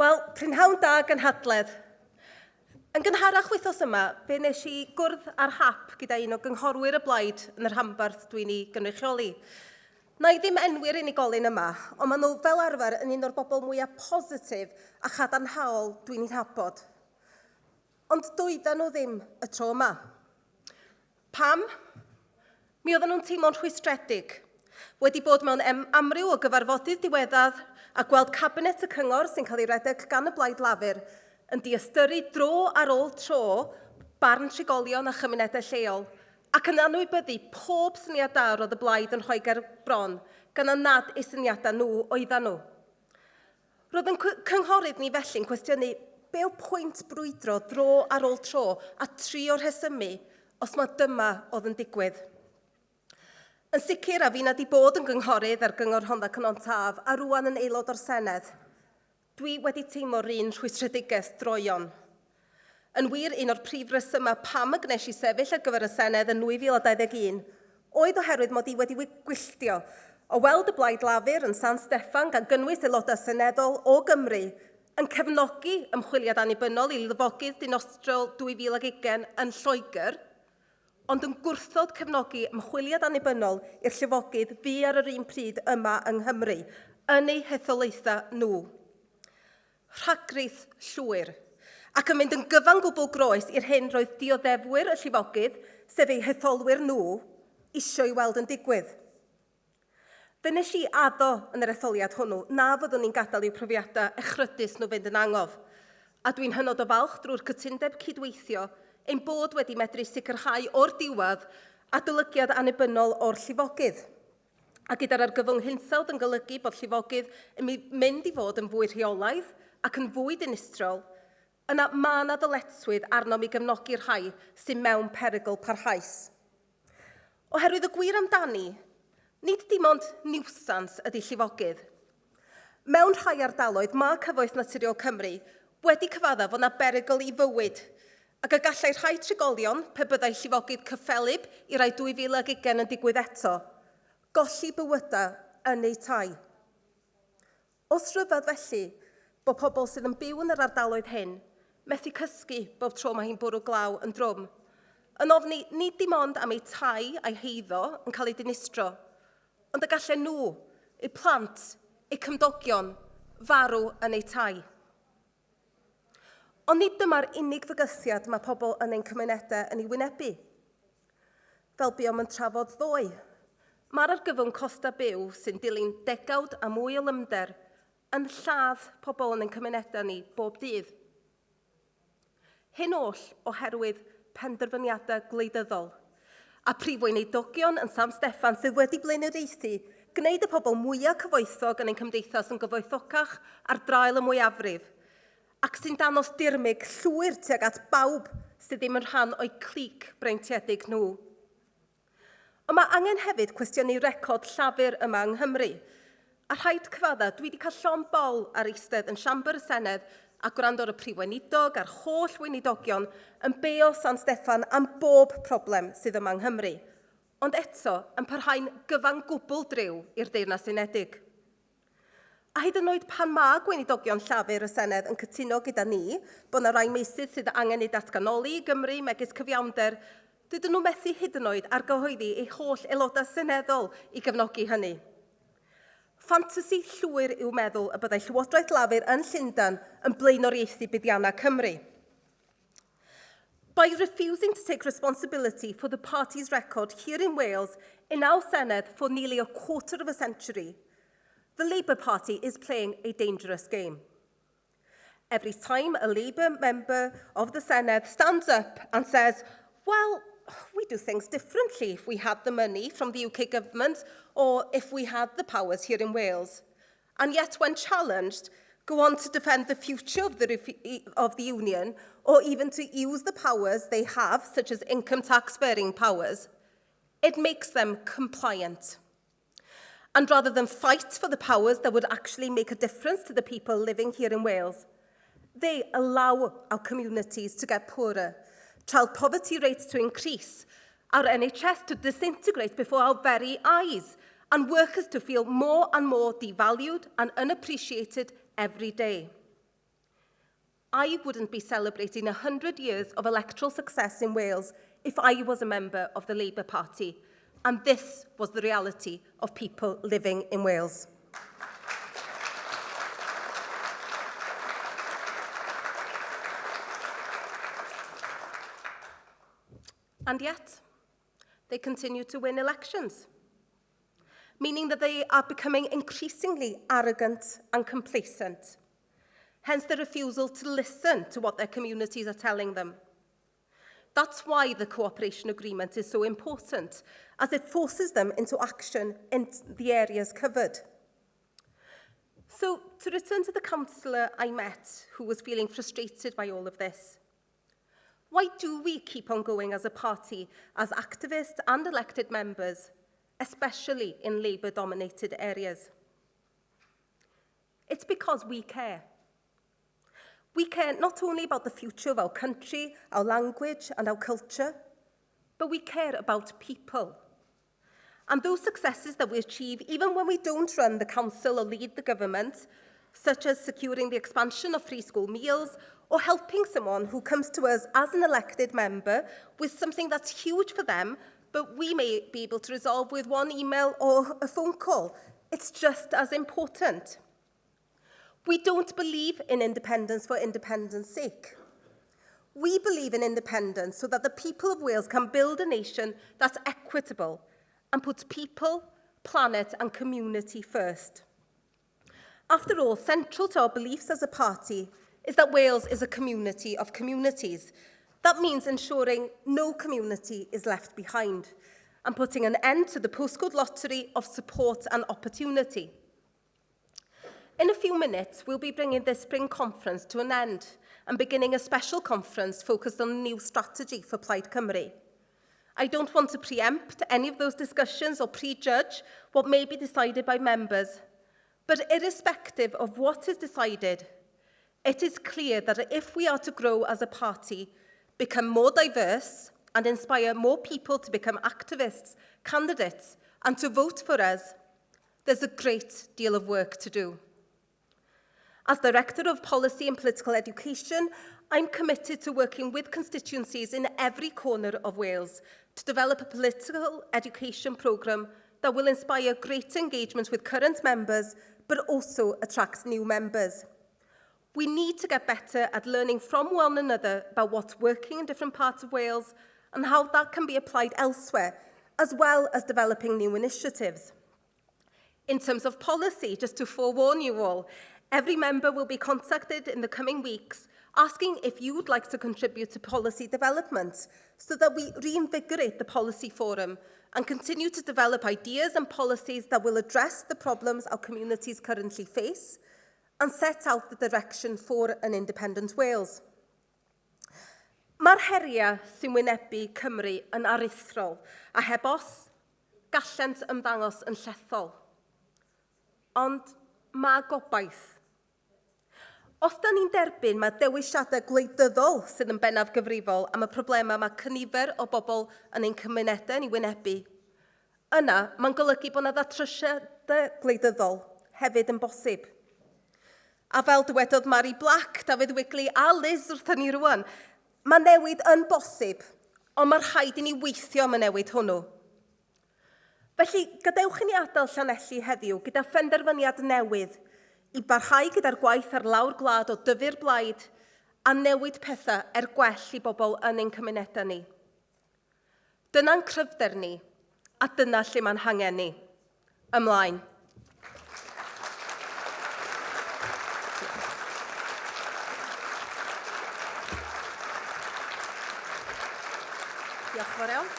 Wel, prynhawn da gynhadledd. Yn gynharach wythnos yma, fe wnes i gwrdd ar hap gyda un o gynghorwyr y blaid yn y rhanbarth dwi'n ei gynrychioli. Na i ddim enwi'r unigolyn yma, ond maen nhw fel arfer yn un o'r bobl mwyaf positif a chadarnhaol dwi'n ei nabod. Ond doedden nhw ddim y tro yma. Pam? Mi oedden nhw'n teimlo'n rhwystredig. Wedi bod mewn amryw o gyfarfodydd diweddar a gweld Cabinet y Cyngor sy'n cael ei redeg gan y Blaid Lafur yn diystyru dro ar ôl tro barn trigolion a chymunedau lleol ac yn anwybyddu pob syniad da roedd y Blaid yn rhoi ger bron gan nad eu syniadau nhw oedden nhw. Roedd yn cynghorydd ni felly'n cwestiynu be oedd pwynt brwydro dro ar ôl tro a trio rhesymu os mae dyma oedd yn digwydd. Yn sicr, a fi nad i bod yn gynghorydd ar Gyngor Rhondda Cynon Taf a rwan yn aelod o'r Senedd, dwi wedi teimlo'r un rhwystredigaeth droeon. Yn wir, un o'r prif resymau pam y gwnes i sefyll ar gyfer y Senedd yn 2021 oedd oherwydd mod i wedi gwylltio o weld y Blaid Lafur yn San Steffan, gan gynnwys aelodau seneddol o Gymru, yn cefnogi ymchwiliad annibynnol i lifogydd dinostrol 2020 yn Lloegr, ond yn gwrthod cefnogi ymchwiliad annibynnol i'r llifogydd fu ar yr un pryd yma yng Nghymru, yn eu hetholaethau nhw. Rhagrith llwyr, ac yn mynd yn gyfan gwbl groes i'r hyn roedd dioddefwyr y llifogydd, sef eu hetholwyr nhw, isio'i weld yn digwydd. Fe wnes i addo yn yr etholiad hwnnw na fyddwn i'n gadael i'w profiadau echrydus nhw fynd yn angof, a dwi'n hynod o falch drwy'r cytundeb cydweithio ein bod wedi medru sicrhau o'r diwedd adolygiad annibynnol o'r llifogydd. A gyda'r argyfwng hinsawdd yn golygu bod llifogydd yn mynd i fod yn fwy rheolaidd ac yn fwy dinistriol, yna mae yna ddyletswydd arnom i gefnogi'r rhai sydd mewn perygl parhaus. Oherwydd y gwir amdani, nid dim ond niwsans ydy llifogydd. Mewn rhai ardaloedd, mae Cyfoeth Naturiol Cymru wedi cyfaddef fod yna berygl i fywyd ac y gallai rhai trigolion, pe byddai llifogydd cyffelyb i rai 2020 yn digwydd eto, golli bywydau yn eu tai. Os rhyfedd felly bod pobl sydd yn byw yn yr ardaloedd hyn methu cysgu bob tro mae hi'n bwrw glaw yn drwm, yn ofni nid dim ond am eu tai a'u heiddo yn cael eu dinistro, ond y gallen nhw, eu plant, eu cymdogion, farw yn eu tai. Ond nid dyma'r unig fygythiad mae pobl yn ein cymunedau yn ei wynebu. Fel buom yn trafod ddoe, mae'r argyfwng costau byw sy'n dilyn degawd a mwy o lymder yn lladd pobl yn ein cymunedau ni bob dydd. Hyn oll oherwydd penderfyniadau gwleidyddol a Prif Weinidogion yn San Steffan sydd wedi blaenoriaethu gwneud y pobl mwyaf cyfoethog yn ein cymdeithas yn gyfoethocach ar draul y mwyafrif, ac sy'n danos dirmyg llwyr tuag at bawb sydd ddim yn rhan o'u clic breintiedig nhw. Ond mae angen hefyd cwestiynu record Llafur yma yng Nghymru. A rhaid cyfadda, dwi wedi cael llond bol ar eistedd yn siambr y Senedd a gwrando ar y Prif Weinidog a'r holl weinidogion yn beio San Steffan am bob problem sydd yma yng Nghymru, ond eto yn parhau'n gyfan gwbl driw i'r Deyrnas Unedig. A hyd yn oed pan mae gweinidogion Llafur y Senedd yn cytuno gyda ni bod yna rai meysydd sydd angen eu datganoli i Gymru, megis cyfiawnder, dydyn nhw methu hyd yn oed argyhoeddi eu holl aelodau seneddol i gefnogi hynny. Ffantasi llwyr yw meddwl y byddai Llywodraeth Lafur yn Llundain yn blaenoriaethu buddiannau Cymru. By refusing to take responsibility for the party's record here in Wales in our Senedd for nearly a quarter of a century, the Labour Party is playing a dangerous game. Every time a Labour member of the Senedd stands up and says, "Well, we do things differently if we had the money from the UK government or if we had the powers here in Wales," and yet when challenged, go on to defend the future of the union or even to use the powers they have, such as income tax bearing powers, it makes them compliant. And rather than fight for the powers that would actually make a difference to the people living here in Wales, they allow our communities to get poorer, child poverty rates to increase, our NHS to disintegrate before our very eyes, and workers to feel more and more devalued and unappreciated every day. I wouldn't be celebrating 100 years of electoral success in Wales if I was a member of the Labour Party. And this was the reality of people living in Wales. And yet, they continue to win elections, meaning that they are becoming increasingly arrogant and complacent. Hence the refusal to listen to what their communities are telling them. That's why the cooperation agreement is so important, as it forces them into action in the areas covered. So, to return to the councillor I met who was feeling frustrated by all of this, why do we keep on going as a party, as activists and elected members, especially in Labour-dominated areas? It's because we care. We care not only about the future of our country, our language and our culture, but we care about people. And those successes that we achieve, even when we don't run the council or lead the government, such as securing the expansion of free school meals or helping someone who comes to us as an elected member with something that's huge for them, but we may be able to resolve with one email or a phone call. It's just as important. We don't believe in independence for independence sake. We believe in independence so that the people of Wales can build a nation that's equitable and puts people, planet and community first. After all, central to our beliefs as a party is that Wales is a community of communities. That means ensuring no community is left behind and putting an end to the postcode lottery of support and opportunity. In a few minutes, we'll be bringing this spring conference to an end and beginning a special conference focused on a new strategy for Plaid Cymru. I don't want to preempt any of those discussions or prejudge what may be decided by members, but irrespective of what is decided, it is clear that if we are to grow as a party, become more diverse and inspire more people to become activists, candidates and to vote for us, there's a great deal of work to do. As Director of Policy and Political Education, I'm committed to working with constituencies in every corner of Wales to develop a political education programme that will inspire greater engagement with current members, but also attract new members. We need to get better at learning from one another about what's working in different parts of Wales and how that can be applied elsewhere, as well as developing new initiatives. In terms of policy, just to forewarn you all, every member will be contacted in the coming weeks asking if you would like to contribute to policy development so that we reinvigorate the policy forum and continue to develop ideas and policies that will address the problems our communities currently face and set out the direction for an independent Wales. Mae'r heriau sy'n wynebu Cymru yn aruthrol a heb os gallent ymddangos yn llethol. Ond mae gobaith. Os da ni'n derbyn mae dewisiadau gwleidyddol sydd yn bennaf gyfrifol am y problemau mae cynifer o bobl yn ein cymunedau yn ei wynebu, yna mae'n golygu bod yna ddatrysiadau gwleidyddol hefyd yn bosib. A fel dywedodd Mary Black, Dafydd Wigley a Liz wrthyn ni rwan, mae newid yn bosib, ond mae rhaid i ni weithio am y newid hwnnw. Felly, gadewch i ni adael Llanelli heddiw gyda phenderfyniad newydd i barhau gyda'r gwaith ar lawr gwlad o dyfu'r blaid a newid pethau er gwell i bobl yn ein cymunedau ni. Dyna'n cryfder ni, a dyna lle mae'n hangen ni. Ymlaen. Diolch yn fawr iawn.